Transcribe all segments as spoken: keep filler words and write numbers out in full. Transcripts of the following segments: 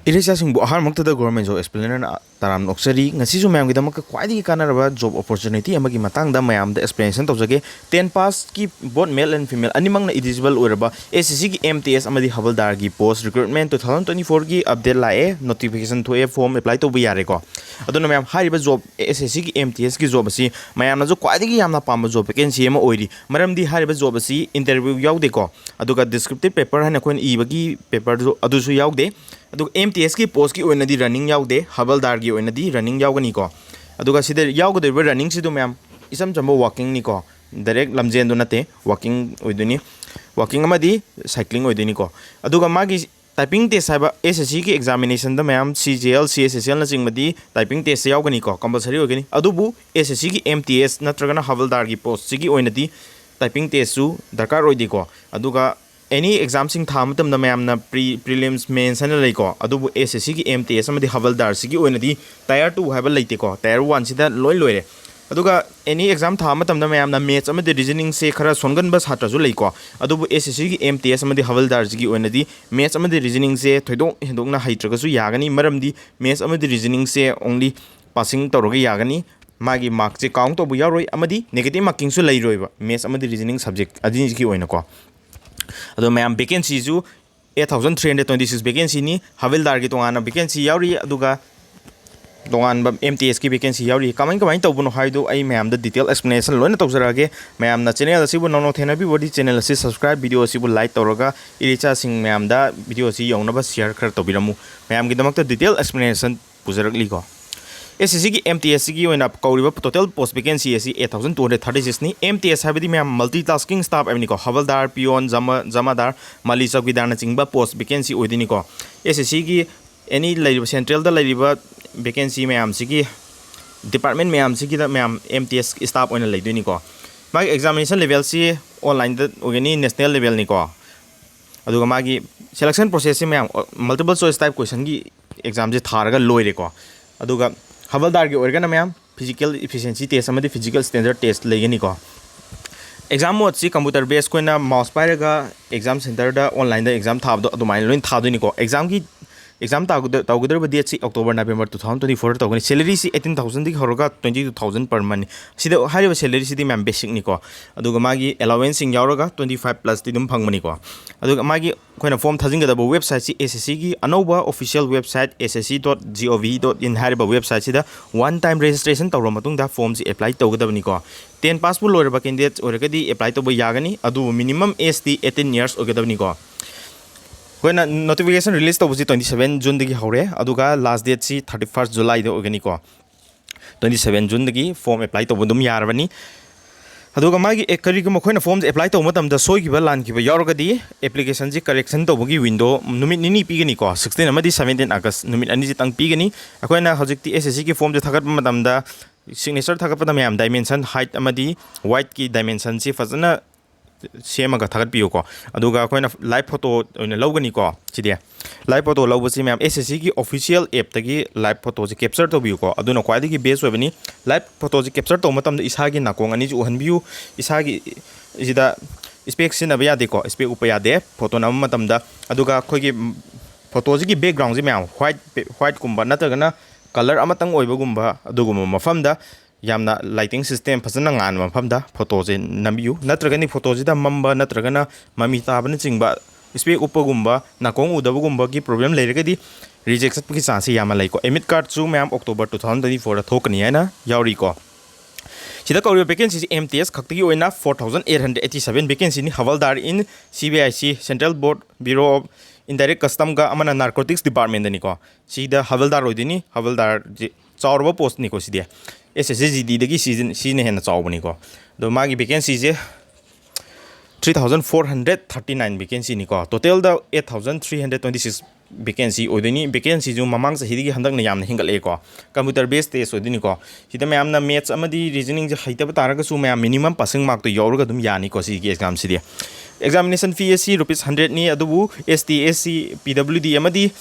ꯏꯔꯩꯆꯥꯁꯤꯡꯕꯨ ꯑꯍꯥꯟꯕꯃꯛꯇꯗ Government Job Explainerꯅ ꯇꯔꯥꯝꯅ ꯑꯣꯛꯆꯔꯤ꯫ ꯉꯁꯤꯁꯨ ꯃꯌꯥꯝꯒꯤꯗꯃꯛꯇ ꯈ꯭ꯋꯥꯏꯗꯒꯤ ꯀꯥꯟꯅꯔꯕ job opportunity ꯑꯃꯒꯤ ꯃꯇꯥꯡꯗ ꯃꯌꯥꯝꯗ explanation ꯇꯧꯖꯒꯦ꯫ Ten passꯀꯤ both male and female ꯑꯅꯤꯃꯛꯅ eligible ꯑꯣꯏꯔꯕ S S Cꯒꯤ M T S ꯑꯃꯗꯤ ꯍꯕꯜꯗꯥꯔꯒꯤ post recruitment two thousand twenty fourꯒꯤ update ꯂꯥꯛꯑꯦ, notification ꯊꯣꯛꯑꯦ, form apply ꯇꯧꯕ ꯌꯥꯔꯦꯀꯣ꯫ ꯑꯗꯨꯅ ꯃꯌꯥꯝ, ꯍꯥꯏꯔꯤꯕ job, S S Cꯒꯤ M T Sꯀꯤ job ꯑꯁꯤ ꯃꯌꯥꯝꯅꯁꯨ ꯈ꯭ꯋꯥꯏꯗꯒꯤ ꯌꯥꯝꯅ ꯄꯥꯝꯕ job vacancy ꯑꯃ ꯑꯣꯏꯔꯤ꯫ ꯃꯔꯝꯗꯤ ꯍꯥꯏꯔꯤꯕ job ꯑꯁꯤ interview ꯌꯥꯎꯗꯦꯀꯣ, ꯑꯗꯨꯒ descriptive paper ꯍꯥꯏꯅ ꯑꯩꯈꯣꯏꯅ ꯏꯕꯒꯤ paperꯗꯨ ꯑꯗꯨꯁꯨ ꯌꯥꯎꯗꯦ꯫ ꯑꯗꯨꯒ M T Sꯀꯤ postꯀꯤ ꯑꯣꯏꯅꯗꯤ running ꯌꯥꯎꯗꯦ, ꯍꯕꯜꯗꯥꯔꯒꯤ ꯑꯣꯏꯅꯗꯤ running ꯌꯥꯎꯒꯅꯤꯀꯣ꯫ ꯑꯗꯨꯒ ꯁꯤꯗ ꯌꯥꯎꯒꯗꯧꯔꯤꯕ runningꯁꯤꯗꯣ ꯃꯌꯥꯝ, ꯏꯆꯝ ꯆꯝꯕ walkingꯅꯤꯀꯣ, direct ꯂꯝꯖꯦꯟꯗꯣ ꯅꯠꯇꯦ, walking ꯑꯣꯏꯗꯣꯏꯅꯤ꯫ Walking ꯑꯃꯗꯤ cycling ꯑꯣꯏꯗꯣꯏꯅꯤꯀꯣ꯫ ꯑꯗꯨꯒ ꯃꯥꯒꯤ typing test ꯍꯥꯏꯕ S S Cꯒꯤ examinationꯗ ꯃꯌꯥꯝ C G L, C S S Lꯅꯆꯤꯡꯕꯗꯤ typing test ꯌꯥꯎꯒꯅꯤꯀꯣ, compulsory ꯑꯣꯏꯒꯅꯤ꯫ ꯑꯗꯨꯕꯨ S S Cꯒꯤ M T S ꯅꯠꯇ꯭ꯔꯒꯅ ꯍꯕꯜꯗꯥꯔꯒꯤ postꯁꯤꯒꯤ ꯑꯣꯏꯅꯗꯤ typing testꯁꯨ ꯗꯔꯀꯥꯔ ꯑꯣꯏꯗꯦꯀꯣ꯫ ꯑꯗꯨꯒ any examꯁꯤꯡ ꯊꯥꯕ ꯃꯇꯝꯗ ꯃꯌꯥꯝꯅ pre, prelims, mains ꯍꯥꯏꯅ ꯂꯩꯀꯣ꯫ ꯑꯗꯨꯕꯨ S S Cꯒꯤ M T S ꯑꯃꯗꯤ ꯍꯕꯜꯗꯥꯔꯁꯤꯒꯤ ꯑꯣꯏꯅꯗꯤ tier two ꯍꯥꯏꯕ ꯂꯩꯇꯦꯀꯣ, tier oneꯁꯤꯗ ꯂꯣꯏ ꯂꯣꯏꯔꯦ꯫ ꯑꯗꯨꯒ any exam ꯊꯥꯕ ꯃꯇꯝꯗ ꯃꯌꯥꯝꯅ maths ꯑꯃꯗꯤ reasoningꯁꯦ ꯈꯔ ꯁꯣꯟꯒꯟꯕ ꯁꯥꯇ꯭ꯔꯁꯨ ꯂꯩꯀꯣ꯫ ꯑꯗꯨꯕꯨ S S Cꯒꯤ M T S ꯑꯃꯗꯤ ꯍꯕꯜꯗꯥꯔꯁꯤꯒꯤ ꯑꯣꯏꯅꯗꯤ maths ꯑꯃꯗꯤ reasoningꯁꯦ ꯊꯣꯏꯗꯣꯛ ꯍꯦꯟꯗꯣꯛꯅ ꯍꯩꯇ꯭ꯔꯒꯁꯨ ꯌꯥꯒꯅꯤ, ꯃꯔꯝꯗꯤ maths ꯑꯃꯗꯤ reasoningꯁꯦ only passing ꯇꯧꯔꯒ ꯌꯥꯒꯅꯤ꯫ ꯃꯥꯒꯤ markꯁꯦ count ꯇꯧꯕ ꯌꯥꯎꯔꯣꯏ ꯑꯃꯗꯤ negative markingꯁꯨ ꯂꯩꯔꯣꯏꯕ maths ꯑꯃꯗꯤ reasoning subject ꯑꯅꯤꯁꯤꯒꯤ ꯑꯣꯏꯅꯀꯣ꯫ ꯑꯗꯣ ꯃꯌꯥꯝ, vacancyꯁꯨ eight thousand three hundred twenty six vacancyꯅꯤ꯫ ꯍꯕꯤꯜꯗꯥꯔꯒꯤ ꯇꯣꯉꯥꯟꯅ vacancy ꯌꯥꯎꯔꯤ, ꯑꯗꯨꯒ ꯇꯣꯉꯥꯟꯕ M T Sꯀꯤ vacancy ꯌꯥꯎꯔꯤ꯫ ꯀꯃꯥꯏ, ꯀꯃꯥꯏꯅ ꯇꯧꯕꯅꯣ ꯍꯥꯏꯕꯗꯨ ꯑꯩ ꯃꯌꯥꯝꯗ detail explanation ꯂꯣꯏꯅ ꯇꯧꯖꯔꯛꯑꯒꯦ꯫ ꯃꯌꯥꯝꯅ channel ꯑꯁꯤꯕꯨ ꯅꯧꯅ ꯊꯦꯡꯅꯕꯤꯕꯗꯤ channel ꯑꯁꯤ subscribe, video ꯑꯁꯤꯕꯨ like ꯇꯧꯔꯒ ꯏꯔꯩꯆꯥꯁꯤꯡ ꯃꯌꯥꯝꯗ video ꯑꯁꯤ ꯌꯧꯅꯕ share ꯈꯔ ꯇꯧꯕꯤꯔꯝꯃꯨ꯫ ꯃꯌꯥꯝꯒꯤꯗꯃꯛꯇ detail explanation ꯄꯨꯖꯔꯛꯂꯤꯀꯣ꯫ S S Cꯒꯤ M T Sꯒꯤ ꯑꯣꯏꯅ ꯀꯧꯔꯤꯕ total post vacancy ꯑꯁꯤ eight thousand two hundred thirty sixꯅꯤ꯫ M T S ꯍꯥꯏꯕꯗꯤ ꯃꯌꯥꯝ multitasking staff ꯍꯥꯏꯕꯅꯤꯀꯣ꯫ ꯍꯕꯜꯗꯥꯔ, peon, ꯖꯃ-, ꯖꯃꯥꯗꯥꯔ, ꯃꯥꯂꯤ ꯆꯧꯀꯤꯗꯥꯔꯅꯆꯤꯡꯕ post vacancy ꯑꯣꯏꯗꯣꯏꯅꯤꯀꯣ꯫ S S Cꯒꯤ any ꯂꯩꯔꯤꯕ centralꯗ ꯂꯩꯔꯤꯕ vacancy ꯃꯌꯥꯝꯁꯤꯒꯤ department ꯃꯌꯥꯝꯁꯤꯒꯤꯗ ꯃꯌꯥꯝ M T S staff ꯑꯣꯏꯅ ꯂꯩꯗꯣꯏꯅꯤꯀꯣ꯫ ꯃꯥꯒꯤ examination levelꯁꯤ onlineꯗ ꯑꯣꯏꯒꯅꯤ, national levelꯅꯤꯀꯣ꯫ ꯑꯗꯨꯒ ꯃꯥꯒꯤ selection processꯁꯤ ꯃꯌꯥꯝ multiple choice type questionꯒꯤ examꯁꯦ ꯊꯥꯔꯒ ꯂꯣꯏꯔꯦꯀꯣ꯫ ꯑꯗꯨꯒ ꯍꯕꯜꯗꯥꯔꯒꯤ ꯑꯣꯏꯔꯒꯅ ꯃꯌꯥꯝ physical efficiency test ꯑꯃꯗꯤ physical standard test ꯂꯩꯒꯅꯤꯀꯣ꯫ Exam modeꯁꯤ computer base ꯑꯣꯏꯅ mouse ꯄꯥꯏꯔꯒ exam centreꯗ onlineꯗ exam ꯊꯥꯕꯗꯣ ꯑꯗꯨꯃꯥꯏꯅ ꯂꯣꯏꯅ ꯊꯥꯗꯣꯏꯅꯤꯀꯣ꯫ Examꯒꯤ ꯑꯦꯛꯖꯥꯝ ꯇꯧꯒꯗꯧꯔꯤꯕ ꯗꯦꯠꯁꯤ October November two thousand twenty fourꯗ ꯇꯧꯒꯅꯤ꯫ ꯁꯦꯂꯔꯤꯁꯤ eighteen thousandꯗꯒꯤ ꯍꯧꯔꯒ twenty two thousand per monthꯅꯤ꯫ ꯁꯤꯗ ꯍꯥꯏꯔꯤꯕ ꯁꯦꯂꯔꯤꯁꯤꯗꯤ ꯃꯌꯥꯝ ꯕꯦꯁꯤꯛꯅꯤꯀꯣ꯫ ꯑꯗꯨꯒ ꯃꯥꯒꯤ allowanceꯁꯤꯡ ꯌꯥꯎꯔꯒ twenty five plusꯇꯤ ꯑꯗꯨꯝ ꯐꯪꯕꯅꯤꯀꯣ꯫ ꯑꯗꯨꯒ ꯃꯥꯒꯤ ꯑꯩꯈꯣꯏꯅ ꯐꯣꯝ ꯊꯥꯖꯤꯟꯒꯗꯕ ꯋꯦꯕꯁꯥꯏꯠꯁꯤ SSCꯒꯤ ꯑꯅꯧꯕ official website S S C dot gov dot in ꯍꯥꯏꯔꯤꯕ ꯋꯦꯕꯁꯥꯏꯠꯁꯤꯗ one time registration ꯇꯧꯔꯕ ꯃꯇꯨꯡꯗ ꯐꯣꯝꯁꯤ ꯑꯦꯄ꯭ꯂꯥꯏ ꯇꯧꯒꯗꯕꯅꯤꯀꯣ꯫ Ten pass ꯄꯨ ꯂꯣꯏꯔꯕ candidate ꯑꯣꯏꯔꯒꯗꯤ ꯑꯦꯄ꯭ꯂꯥꯏ ꯇꯧꯕ ꯌꯥꯒꯅꯤ, ꯑꯗꯨꯕꯨ minimum age ꯗꯤ eighteen years ꯑꯣꯏꯒꯗꯕꯅꯤꯀꯣ꯫ ꯑꯩꯈꯣꯏꯅ notification release ꯇꯧꯕꯁꯤ twenty seven Juneꯗꯒꯤ ꯍꯧꯔꯦ, ꯑꯗꯨꯒ last dateꯁꯤ thirty first Julyꯗ ꯑꯣꯏꯒꯅꯤꯀꯣ꯫ Twenty seven Juneꯗꯒꯤ ꯐꯣꯝ ꯑꯦꯄ꯭ꯂꯥꯏ ꯇꯧꯕ ꯑꯗꯨꯝ ꯌꯥꯔꯕꯅꯤ꯫ ꯑꯗꯨꯒ ꯃꯥꯒꯤ, ꯑꯦ, ꯀꯔꯤꯒꯨꯝꯕ ꯑꯩꯈꯣꯏꯅ ꯐꯣꯝꯁꯦ ꯑꯦꯄ꯭ꯂꯥꯏ ꯇꯧꯕ ꯃꯇꯝꯗ ꯁꯣꯏꯈꯤꯕ ꯂꯥꯟꯈꯤꯕ ꯌꯥꯎꯔꯒꯗꯤ applicationꯁꯤ correction ꯇꯧꯕꯒꯤ window ꯅꯨꯃꯤꯠ ꯅꯤꯅꯤ ꯄꯤꯒꯅꯤꯀꯣ, sixteen ꯑꯃꯗꯤ seventeen August ꯅꯨꯃꯤꯠ ꯑꯅꯤꯁꯤꯇꯪ ꯄꯤꯒꯅꯤ꯫ ꯑꯩꯈꯣꯏꯅ ꯍꯧꯖꯤꯛꯇꯤ SSCꯒꯤ ꯐꯣꯝꯁꯦ ꯊꯥꯒꯠꯄ ꯃꯇꯝꯗ signature ꯊꯥꯒꯠꯄꯗ ꯃꯌꯥꯝ dimension, height ꯑꯃꯗꯤ weightꯀꯤ dimensionꯁꯤ ꯐꯖꯅ ꯁꯦꯝꯃꯒ ꯊꯥꯒꯠꯄꯤꯌꯨꯀꯣ꯫ ꯑꯗꯨꯒ ꯑꯩꯈꯣꯏꯅ live photo ꯑꯣꯏꯅ ꯂꯧꯒꯅꯤꯀꯣ꯫ ꯁꯤꯗꯤ live photo ꯂꯧꯕꯁꯤ ꯃꯌꯥꯝ SSCꯒꯤ official appꯇꯒꯤ live photoꯁꯤ capture ꯇꯧꯕꯤꯌꯨꯀꯣ꯫ ꯑꯗꯨꯅ ꯈ꯭ꯋꯥꯏꯗꯒꯤ best ꯑꯣꯏꯕꯅꯤ꯫ Live photoꯁꯤ capture ꯇꯧꯕ ꯃꯇꯝꯗ ꯏꯁꯥꯒꯤ ꯅꯥꯀꯣꯡ ꯑꯅꯤꯁꯤ ꯎꯍꯟꯕꯤꯌꯨ꯫ ꯏꯁꯥꯒꯤ ꯁꯤꯗ spec ꯁꯤꯖꯤꯟꯅꯕ ꯌꯥꯗꯦꯀꯣ, spec ꯎꯞꯄ ꯌꯥꯗꯦ photo ꯅꯝꯕ ꯃꯇꯝꯗ꯫ ꯑꯗꯨꯒ ꯑꯩꯈꯣꯏꯒꯤ photoꯁꯤꯒꯤ backgroundꯁꯤ ꯃꯌꯥꯝ white, whiteꯀꯨꯝꯕ ꯅꯠꯇ꯭ꯔꯒꯅ colour ꯑꯃꯇꯪ ꯑꯣꯏꯕꯒꯨꯝꯕ ꯑꯗꯨꯒꯨꯝꯕ ꯃꯐꯝꯗ, ꯌꯥꯝꯅ lighting system ꯐꯖꯅ ꯉꯥꯟꯕ ꯃꯐꯝꯗ photoꯁꯦ ꯅꯝꯕꯤꯌꯨ꯫ ꯅꯠꯇ꯭ꯔꯒꯗꯤ photoꯁꯤꯗ ꯃꯝꯕ ꯅꯠꯇ꯭ꯔꯒꯅ ꯃꯃꯤ ꯇꯥꯕꯅꯆꯤꯡꯕ, spec ꯎꯞꯄꯒꯨꯝꯕ, ꯅꯥꯀꯣꯡ ꯎꯗꯕꯒꯨꯝꯕꯒꯤ problem ꯂꯩꯔꯒꯗꯤ reject ꯆꯠꯄꯒꯤ chanceꯁꯤ ꯌꯥꯝꯅ ꯂꯩꯀꯣ꯫ Admit cardꯁꯨ ꯃꯌꯥꯝ October two thousand twenty fourꯗ ꯊꯣꯛꯀꯅꯤ ꯍꯥꯏꯅ ꯌꯥꯎꯔꯤꯀꯣ꯫ ꯁꯤꯗ ꯀꯧꯔꯤꯕ vacancyꯁꯤ MTS ꯈꯛꯇꯒꯤ ꯑꯣꯏꯅ four thousand eight hundred eighty seven vacancyꯅꯤ꯫ Havaldar in CBIC, Central Board, Bureau of Indirect Customꯒ, ꯑꯃꯅ Narcotics Departmentꯗꯅꯤꯀꯣ꯫ ꯁꯤꯗ havaldar ꯑꯣꯏꯗꯣꯏꯅꯤ꯫ Havaldarꯁꯤ ꯆꯥꯎꯔꯕ postꯅꯤꯀꯣ ꯁꯤꯗꯤ꯫ SSC GDꯗꯒꯤ ꯁꯤꯁꯤꯅ, ꯁꯤꯅ ꯍꯦꯟꯅ ꯆꯥꯎꯕꯅꯤꯀꯣ꯫ ꯑꯗꯣ ꯃꯥꯒꯤ vacancyꯁꯦ three thousand four hundred thirty nine vacancyꯅꯤꯀꯣ꯫ Totalꯗ eight thousand three hundred twenty six vacancy ꯑꯣꯏꯗꯣꯏꯅꯤ꯫ Vacancyꯁꯨ ꯃꯃꯥꯡ ꯆꯍꯤꯗꯒꯤ ꯍꯟꯗꯛꯅ ꯌꯥꯝꯅ ꯍꯦꯟꯒꯠꯂꯛꯑꯦꯀꯣ꯫ Computer based test ꯑꯣꯏꯗꯣꯏꯅꯤꯀꯣ꯫ ꯁꯤꯗ ꯃꯌꯥꯝꯅ maths ꯑꯃꯗꯤ reasoningꯁꯦ ꯍꯩꯇꯕ ꯇꯥꯔꯒꯁꯨ ꯃꯌꯥꯝ minimum passing markꯇꯣ ꯌꯧꯔꯒ ꯑꯗꯨꯝ ꯌꯥꯅꯤꯀꯣ ꯁꯤꯒꯤ examꯁꯤꯗꯤ꯫ Examination fee ꯑꯁꯤ rupees hundredꯅꯤ, ꯑꯗꯨꯕꯨ ST, SC, PWD ꯑꯃꯗꯤ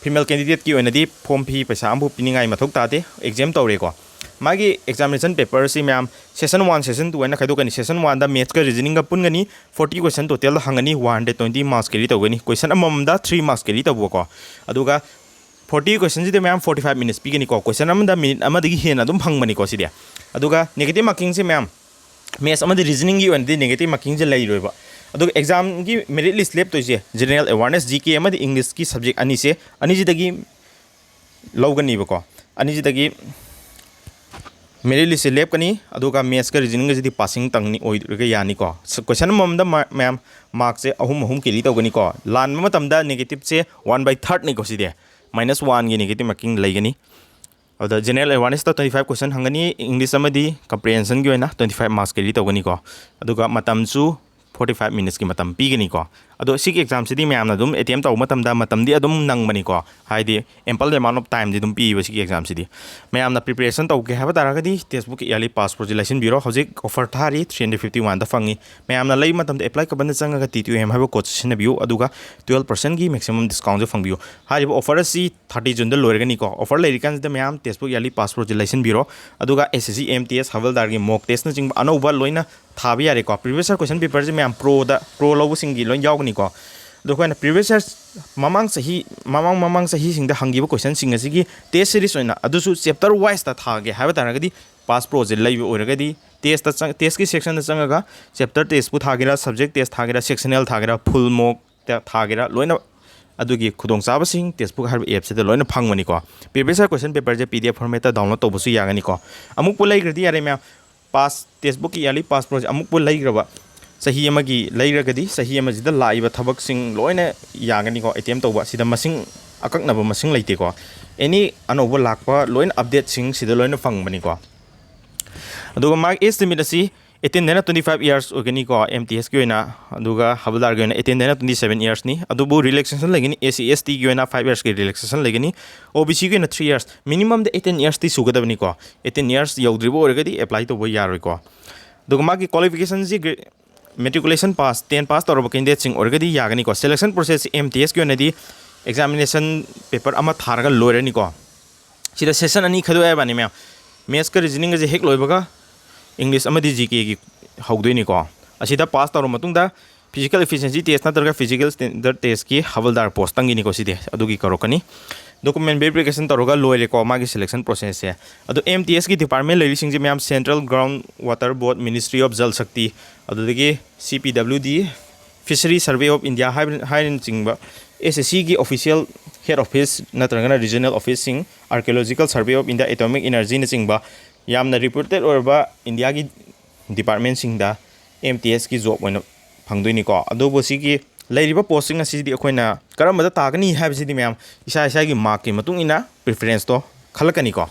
female candidateꯀꯤ ꯑꯣꯏꯅꯗꯤ form fee ꯄꯩꯁꯥ ꯑꯃꯐꯥꯎ ꯄꯤꯅꯤꯡꯉꯥꯏ ꯃꯊꯧ ꯇꯥꯗꯦ꯫ Exempt ꯇꯧꯔꯦꯀꯣ꯫ ꯃꯥꯒꯤ examination paperꯁꯤ ꯃꯌꯥꯝ session one, session two ꯍꯥꯏꯅ ꯈꯥꯏꯗꯣꯛꯀꯅꯤ꯫ Session oneꯗ mathsꯀ reasoningꯒ ꯄꯨꯟꯒꯅꯤ, forty question totalꯗ ꯍꯪꯒꯅꯤ, one hundred twenty marks carry ꯇꯧꯒꯅꯤ꯫ Question ꯑꯃꯃꯝꯗ three marks carry ꯇꯧꯕꯀꯣ꯫ ꯑꯗꯨꯒ forty questionꯁꯤꯗ ꯃꯌꯥꯝ forty five minutes ꯄꯤꯒꯅꯤꯀꯣ꯫ Question ꯑꯃꯗ minute ꯑꯃꯗꯒꯤ ꯍꯦꯟꯅ ꯑꯗꯨꯝ ꯐꯪꯕꯅꯤꯀꯣ ꯁꯤꯗꯤ꯫ ꯑꯗꯨꯒ negative markingꯁꯦ ꯃꯌꯥꯝ maths ꯑꯃꯗꯤ reasoningꯒꯤ ꯑꯣꯏꯅꯗꯤ negative markingꯁꯦ ꯂꯩꯔꯣꯏꯕ꯫ ꯑꯗꯨꯒ examꯒꯤ merit list ꯂꯦꯞꯇꯣꯏꯁꯦ general awareness, G K ꯑꯃꯗꯤ Englishꯀꯤ subject ꯑꯅꯤꯁꯦ, ꯑꯅꯤꯁꯤꯗꯒꯤ ꯂꯧꯒꯅꯤꯕꯀꯣ꯫ ꯑꯅꯤꯁꯤꯗꯒꯤ merit listꯁꯦ ꯂꯦꯞꯀꯅꯤ, ꯑꯗꯨꯒ mathsꯀ reasoningꯒꯁꯤꯗꯤ passing ꯇꯪꯅꯤ ꯑꯣꯏꯔꯒ ꯌꯥꯅꯤꯀꯣ꯫ ꯁ-, question ꯑꯃꯃꯝꯗ ꯃ-, ꯃꯌꯥꯝ markꯁꯦ ꯑꯍꯨꯝ ꯑꯍꯨꯝ carry ꯇꯧꯒꯅꯤꯀꯣ꯫ ꯂꯥꯟꯕ ꯃꯇꯝꯗ negativeꯁꯦ one by thirdꯅꯤꯀꯣ CD. Minus oneꯒꯤ negative marking ꯂꯩꯒꯅꯤ꯫ ꯑꯗꯨꯗ general awarenessꯇ twenty five question ꯍꯪꯒꯅꯤ, English ꯑꯃꯗꯤ comprehensionꯒꯤ ꯑꯣꯏꯅ twenty five marks carry ꯇꯧꯒꯅꯤꯀꯣ꯫ ꯑꯗꯨꯒ ꯃꯇꯝꯁꯨ forty five minutesꯀꯤ ꯃꯇꯝ ꯄꯤꯒꯅꯤꯀꯣ꯫ ꯑꯗꯣ ꯁꯤꯒꯤ examꯁꯤꯗꯤ ꯃꯌꯥꯝꯅ ꯑꯗꯨꯝ attempt ꯇꯧꯕ ꯃꯇꯝꯗ ꯃꯇꯝꯗꯤ ꯑꯗꯨꯝ ꯅꯪꯕꯅꯤꯀꯣ, ꯍꯥꯏꯗꯤ ample amount of timeꯗꯤ ꯑꯗꯨꯝ ꯄꯤꯕ ꯁꯤꯒꯤ examꯁꯤꯗꯤ꯫ ꯃꯌꯥꯝꯅ preparation ꯇꯧꯒꯦ ꯍꯥꯏꯕ ꯇꯥꯔꯒꯗꯤ textbook yearly pass proꯁꯤ ꯂꯩꯁꯤꯟꯕꯤꯔꯣ꯫ ꯍꯧꯖꯤꯛ offer ꯊꯥꯔꯤ, three hundred fifty oneꯗ ꯐꯪꯉꯤ꯫ ꯃꯌꯥꯝꯅ ꯂꯩꯕ ꯃꯇꯝꯗ apply ꯀꯕꯟꯗ ꯆꯪꯉꯒ T two M ꯍꯥꯏꯕ code ꯁꯤꯖꯤꯟꯅꯕꯤꯌꯨ, ꯑꯗꯨꯒ twelve percentꯀꯤ maximum discountꯁꯨ ꯐꯪꯕꯤꯌꯨ꯫ ꯍꯥꯏꯔꯤꯕ offer ꯑꯁꯤ thirty Juneꯗ ꯂꯣꯏꯔꯒꯅꯤꯀꯣ꯫ Offer ꯂꯩꯔꯤꯀꯥꯟꯁꯤꯗ ꯃꯌꯥꯝ textbook yearly pass proꯁꯤ ꯂꯩꯁꯤꯟꯕꯤꯔꯣ꯫ ꯑꯗꯨꯒ S S C M T S ꯍꯕꯜꯗꯥꯔꯒꯤ mock testꯅꯆꯤꯡꯕ ꯑꯅꯧꯕ ꯂꯣꯏꯅ ꯊꯥꯕ ꯌꯥꯔꯦꯀꯣ꯫ Previous year question paperꯁꯦ ꯃꯌꯥꯝ proꯗ, pro ꯂꯧꯕꯁꯤꯡꯒꯤ ꯂꯣꯏ ꯌꯥꯎꯒꯅꯤꯀꯣ꯫ ꯑꯗꯣ ꯑꯩꯈꯣꯏꯅ previous year ꯃꯃꯥꯡ ꯆꯍꯤ, ꯃꯃꯥꯡ, ꯃꯃꯥꯡ ꯆꯍꯤꯁꯤꯡꯗ ꯍꯪꯈꯤꯕ questionꯁꯤꯡ ꯑꯁꯤꯒꯤ test series ꯑꯣꯏꯅ ꯑꯗꯨꯁꯨ chapter wiseꯇ ꯊꯥꯒꯦ ꯍꯥꯏꯕ ꯇꯥꯔꯒꯗꯤ pass proꯁꯦ ꯂꯩꯕ ꯑꯣꯏꯔꯒꯗꯤ testꯇ ꯆꯪ-, testꯀꯤ sectionꯗ ꯆꯪꯉꯒ chapter testꯄꯨ ꯊꯥꯒꯦꯔꯥ, subject test ꯊꯥꯒꯦꯔꯥ, sectional ꯊꯥꯒꯦꯔꯥ, full mock ꯊꯥꯒꯦꯔꯥ, ꯂꯣꯏꯅ ꯑꯗꯨꯒꯤ ꯈꯨꯗꯣꯡꯆꯥꯕꯁꯤꯡ textbook ꯍꯥꯏꯔꯤꯕ appꯁꯤꯗ ꯂꯣꯏꯅ ꯐꯪꯕꯅꯤꯀꯣ꯫ Previous year question paperꯁꯦ P D F formatꯇ download ꯇꯧꯕꯁꯨ ꯌꯥꯒꯅꯤꯀꯣ꯫ ꯑꯃꯨꯛꯄꯨ ꯂꯩꯈ꯭ꯔꯗꯤ ꯌꯥꯔꯦ ꯃꯌꯥꯝ, pass, textbookꯀꯤ yearly pass proꯁꯦ ꯑꯃꯨꯛꯄꯨ ꯂꯩꯈ꯭ꯔꯕ, ꯆꯍꯤ ꯑꯃꯒꯤ ꯂꯩꯔꯒꯗꯤ ꯆꯍꯤ ꯑꯃꯁꯤꯗ ꯂꯥꯛꯏꯕ ꯊꯕꯛꯁꯤꯡ ꯂꯣꯏꯅ ꯌꯥꯒꯅꯤꯀꯣ attempt ꯇꯧꯕ꯫ ꯁꯤꯗ ꯃꯁꯤꯡ, ꯑꯀꯛꯅꯕ ꯃꯁꯤꯡ ꯂꯩꯇꯦꯀꯣ꯫ Any ꯑꯅꯧꯕ ꯂꯥꯛꯄ ꯂꯣꯏꯅ updateꯁꯤꯡ ꯁꯤꯗ ꯂꯣꯏꯅ ꯐꯪꯕꯅꯤꯀꯣ꯫ ꯑꯗꯨꯒ ꯃꯥꯒꯤ age limit ꯑꯁꯤ eighteen ꯗꯩꯅ twenty five years ꯑꯣꯏꯒꯅꯤꯀꯣ, M T Sꯀꯤ ꯑꯣꯏꯅ, ꯑꯗꯨꯒ ꯍꯕꯜꯗꯥꯔꯒꯤ ꯑꯣꯏꯅ eighteen ꯗꯩꯅ twenty seven yearsꯅꯤ꯫ ꯑꯗꯨꯕꯨ relaxation ꯂꯩꯒꯅꯤ, S C S Tꯒꯤ ꯑꯣꯏꯅ five yearsꯀꯤ relaxation ꯂꯩꯒꯅꯤ, O B Cꯒꯤ ꯑꯣꯏꯅ three years, minimumꯗ eighteen yearsꯇꯤ ꯁꯨꯒꯗꯕꯅꯤꯀꯣ꯫ Eighteen years ꯌꯧꯗ꯭ꯔꯤꯕ ꯑꯣꯏꯔꯒꯗꯤ apply ꯇꯧꯕ ꯌꯥꯔꯣꯏꯀꯣ꯫ ꯑꯗꯨꯒ ꯃꯥꯒꯤ qualificationꯁꯤ gra-, matriculation pass, ten pass ꯇꯧꯔꯕ candidateꯁꯤꯡ ꯑꯣꯏꯔꯒꯗꯤ ꯌꯥꯒꯅꯤꯀꯣ꯫ Selection processꯁꯤ M T Sꯀꯤ ꯑꯣꯏꯅꯗꯤ examination paper ꯑꯃ ꯊꯥꯔꯒ ꯂꯣꯏꯔꯅꯤꯀꯣ꯫ ꯁꯤꯗ session ꯑꯅꯤ ꯈꯥꯏꯗꯣꯛꯑꯦ ꯍꯥꯏꯕꯅꯤ ꯃꯌꯥꯝ꯫ Mathsꯀ reasoningꯒꯁꯦ ꯍꯦꯛ ꯂꯣꯏꯕꯒ English ꯑꯃꯗꯤ GKꯒꯤ ꯍꯧꯗꯣꯏꯅꯤꯀꯣ꯫ ꯑꯁꯤꯗ pass ꯇꯧꯔꯕ ꯃꯇꯨꯡꯗ physical efficiency test ꯅꯠꯇ꯭ꯔꯒ physical standard testꯀꯤ ꯍꯋꯜꯗꯥꯔ postꯇꯪꯒꯤꯅꯤꯀꯣ ꯁꯤꯗꯤ, ꯑꯗꯨꯒꯤ ꯀꯧꯔꯛꯀꯅꯤ꯫ Document verification ꯇꯧꯔꯒ ꯂꯣꯏꯔꯦꯀꯣ ꯃꯥꯒꯤ selection processꯁꯦ꯫ ꯑꯗꯣ MTSꯀꯤ department ꯂꯩꯔꯤꯁꯤꯡꯁꯦ ꯃꯌꯥꯝ Central Ground Water Board, Ministry of Jal Shakti, ꯑꯗꯨꯗꯒꯤ CPWD, Fishery Survey of India ꯍꯥꯏꯕ-, ꯍꯥꯏꯅꯆꯤꯡꯕ SSCꯒꯤ official head office ꯅꯠꯇ꯭ꯔꯒꯅ regional officeꯁꯤꯡ, Archaeological Survey of India, Atomic Energyꯅꯆꯤꯡꯕ ꯌꯥꯝꯅ reputed ꯑꯣꯏꯔꯕ ꯏꯟꯗꯤꯌꯥꯒꯤ departmentꯁꯤꯡꯗ MTSꯀꯤ job ꯑꯣꯏꯅ ꯐꯪꯗꯣꯏꯅꯤꯀꯣ꯫ ꯑꯗꯨꯕꯨ ꯁꯤꯒꯤ ꯂꯩꯔꯤꯕ postꯁꯤꯡ ꯑꯁꯤꯗꯤ ꯑꯩꯈꯣꯏꯅ ꯀꯔꯝꯕꯗ ꯇꯥꯒꯅꯤ ꯍꯥꯏꯕꯁꯤꯗꯤ ꯃꯌꯥꯝ ꯏꯁꯥ ꯏꯁꯥꯒꯤ markꯀꯤ ꯃꯇꯨꯡ ꯏꯟꯅ preferenceꯇꯣ ꯈꯜꯂꯛꯀꯅꯤꯀꯣ꯫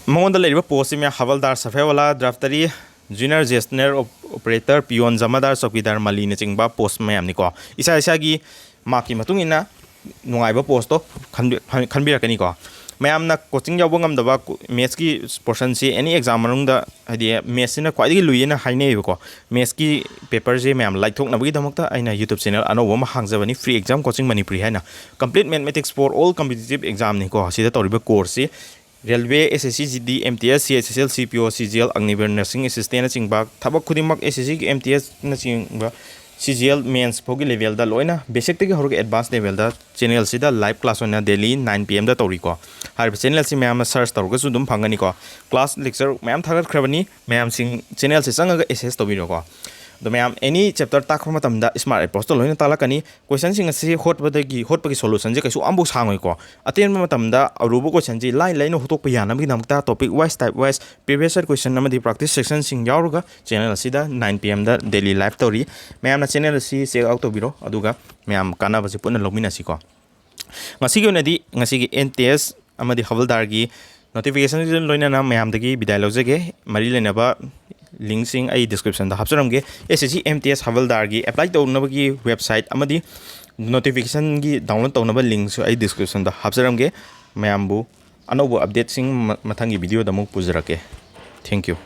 ꯃꯉꯣꯟꯗ ꯂꯩꯔꯤꯕ postꯁꯤ ꯃꯌꯥꯝ ꯍꯋꯜꯗꯥꯔ ꯁꯐꯦꯋꯥꯂꯥ, ꯗ꯭ꯔꯥꯐꯇꯔꯤ, junior stationary operator, peon, ꯖꯃꯥꯗꯥꯔ, chowkidar, ꯃꯂꯤꯅꯆꯤꯡꯕ post ꯃꯌꯥꯝꯅꯤꯀꯣ꯫ ꯏꯁꯥ ꯏꯁꯥꯒꯤ markꯀꯤ ꯃꯇꯨꯡ ꯏꯟꯅ ꯅꯨꯡꯉꯥꯏꯕ postꯇꯣ ꯈꯟꯕꯤ-, ꯈꯟ-, ꯈꯟꯕꯤꯔꯛꯀꯅꯤꯀꯣ꯫ ꯃꯌꯥꯝꯅ coaching ꯌꯥꯎꯕ ꯉꯝꯗꯕ ꯀꯣ-, mathsꯀꯤ portionꯁꯤ any exam ꯃꯅꯨꯡꯗ, ꯍꯥꯏꯗꯤ mathsꯁꯤꯅ ꯈ꯭ꯋꯥꯏꯗꯒꯤ ꯂꯨꯏꯌꯦꯅ ꯍꯥꯏꯅꯩꯌꯦꯕꯀꯣ꯫ Mathsꯀꯤ paperꯁꯦ ꯃꯌꯥꯝ ꯂꯥꯏꯊꯣꯛꯅꯕꯒꯤꯗꯃꯛꯇ ꯑꯩꯅ YouTube channel ꯑꯅꯧꯕ ꯑꯃ ꯍꯥꯡꯖꯕꯅꯤ, Free Exam Coaching Manipuri ꯍꯥꯏꯅ꯫ Complete Mathematics for All Competitive Examꯅꯤꯀꯣ ꯁꯤꯗ ꯇꯧꯔꯤꯕ courseꯁꯤ꯫ Railway, SSC GD, MTS, CHSL, CPO, CGL, Agniveer, Nursing Assistantꯅꯆꯤꯡꯕ ꯊꯕꯛ ꯈꯨꯗꯤꯡꯃꯛ, SSCꯒꯤ, MTSꯅꯆꯤꯡꯕ, CGL mains ꯐꯥꯎꯒꯤ levelꯗ ꯂꯣꯏꯅ, basicꯇꯒꯤ ꯍꯧꯔꯒ advance levelꯗ channelꯁꯤꯗ live class ꯑꯣꯏꯅ daily nine PM ꯇꯧꯔꯤꯀꯣ꯫ ꯍꯥꯏꯔꯤꯕ channelꯁꯤ ꯃꯌꯥꯝꯅ search ꯇꯧꯔꯒꯁꯨ ꯑꯗꯨꯝ ꯐꯪꯒꯅꯤꯀꯣ꯫ Class lecture ꯃꯌꯥꯝ ꯊꯥꯒꯠꯈ꯭ꯔꯕꯅꯤ, ꯃꯌꯥꯝꯁꯤꯡ channelꯁꯤ ꯆꯪꯉꯒ access ꯇꯧꯕꯤꯔꯣꯀꯣ꯫ ꯑꯗꯣ ꯃꯌꯥꯝ any chapter ꯇꯥꯛꯄ ꯃꯇꯝꯗ smart approachꯇ ꯂꯣꯏꯅ ꯇꯥꯛꯂꯛꯀꯅꯤ꯫ Questionꯁꯤꯡ ꯑꯁꯤ ꯍꯣꯠꯄꯗꯒꯤ, ꯍꯣꯠꯄꯒꯤ solutionꯁꯦ ꯀꯩꯁꯨ ꯑꯃꯐꯥꯎ ꯁꯥꯡꯉꯣꯏꯀꯣ꯫ ꯑꯇꯦꯟꯕ ꯃꯇꯝꯗ ꯑꯔꯨꯕ questionꯁꯤ ꯂꯥꯏ ꯂꯥꯏꯅ ꯍꯣꯠꯇꯣꯛꯄ ꯌꯥꯅꯕꯒꯤꯗꯃꯛꯇ topic wise, type wise, previous year question ꯑꯃꯗꯤ practice sectionꯁꯤꯡ ꯌꯥꯎꯔꯒ channel ꯑꯁꯤꯗ nine PM daily live ꯇꯧꯔꯤ꯫ ꯃꯌꯥꯝꯅ channel ꯑꯁꯤ check out ꯇꯧꯕꯤꯔꯣ, ꯑꯗꯨꯒ ꯃꯌꯥꯝ ꯀꯥꯟꯅꯕꯁꯦ ꯄꯨꯟꯅ ꯂꯧꯃꯤꯟꯅꯁꯤꯀꯣ꯫ ꯉꯁꯤꯒꯤ ꯑꯣꯏꯅꯗꯤ ꯉꯁꯤꯒꯤ MTS ꯑꯃꯗꯤ ꯍꯋꯜꯗꯥꯔꯒꯤ notificationꯒ ꯂꯣꯏꯅꯅ ꯃꯌꯥꯝꯗꯒꯤ ꯕꯤꯗꯥꯏ ꯂꯧꯖꯒꯦ꯫ ꯃꯔꯤ ꯂꯩꯅꯕ linkꯁꯤꯡ ꯑꯩ descriptionꯗ ꯍꯥꯞꯆꯔꯝꯒꯦ꯫ SSC MTS ꯍꯋꯜꯗꯥꯔꯒꯤ apply ꯇꯧꯅꯕꯒꯤ website ꯑꯃꯗꯤ notificationꯒꯤ download ꯇꯧꯅꯕ linkꯁꯨ ꯑꯩ descriptionꯗ ꯍꯥꯞꯆꯔꯝꯒꯦ꯫ ꯃꯌꯥꯝꯕꯨ ꯑꯅꯧꯕ updateꯁꯤꯡ ꯃ-, ꯃꯊꯪꯒꯤ videoꯗ ꯑꯃꯨꯛ ꯄꯨꯖꯔꯛꯀꯦ꯫ Thank you꯫